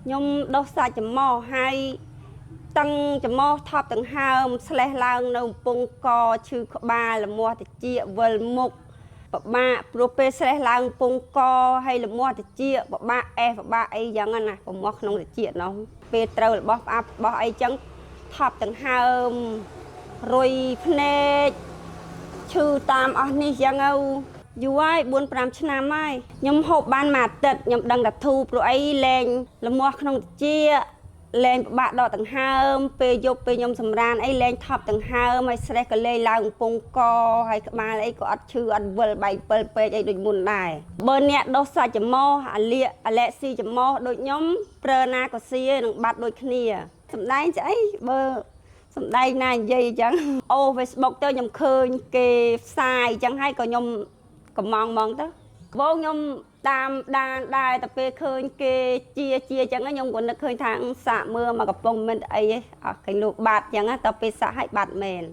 ខ្ញុំដុសសាច់ច្រមុះហើយតឹងច្រមុះថប់ដង្ហើមស្លេះឡើងនៅកំពង់កឈឺក្បាលរមាស់ត្រចៀកវិលមុខពិបាកព្រោះពេលស្លេះឡើងកំពង់កហើយរមាស់ត្រចៀកពិបាកអេសពិបាកអីយ៉ាងហ្នឹងណាប្រមាស់ក្នុងត្រចៀកនោះពេលត្រូវរបស់ផ្អាប់របស់អីចឹងថប់ដង្ហើមរុយភ្នែកឈឺតាមអស់នេះចឹងទៅយូរហើយ4 5ឆ្នាំហើយខ្ញុំហូបបានមួយអាទិត្យខ្ញុំដឹងតែធូរព្រោះអីលែងលមាស់ក្នុងត្រចៀកលែងពិបាកដកដង្ហើមពេលយប់ពេលខ្ញុំសម្រានអីលែងថប់ដង្ហើមហើយស្រេះក៏លែងឡើងកំពង់កហើយក្បាលអីក៏អត់ឈឺអត់វិលបែកពិលពេកអីដូចមុនដែរបើអ្នកដុសសាច់ច្រមុះអាលៀកអាឡែស៊ីច្រមុះដូចខ្ញុំប្រើណាក៏ស៊ីនឹងបាត់ដូចគ្នាសំដែងស្អីបើ សំដែងណានិយាយអញ្ចឹងអូ Facebook ទៅខ្ញុំឃើញគេផ្សាយអញ្ចឹងហើយក៏ខ្ញុំកំងហ្មងទៅបងខ្ញុំតាមដានដែរតែពេលឃើញគេជាជាអញ្ចឹងខ្ញុំក៏នឹកឃើញថាសាកមើលមកកំប៉ុងមិនអីទេអស់ឃើញលោកបាត់អញ្ចឹងតែពេលសាកឲ្យបាត់មែន។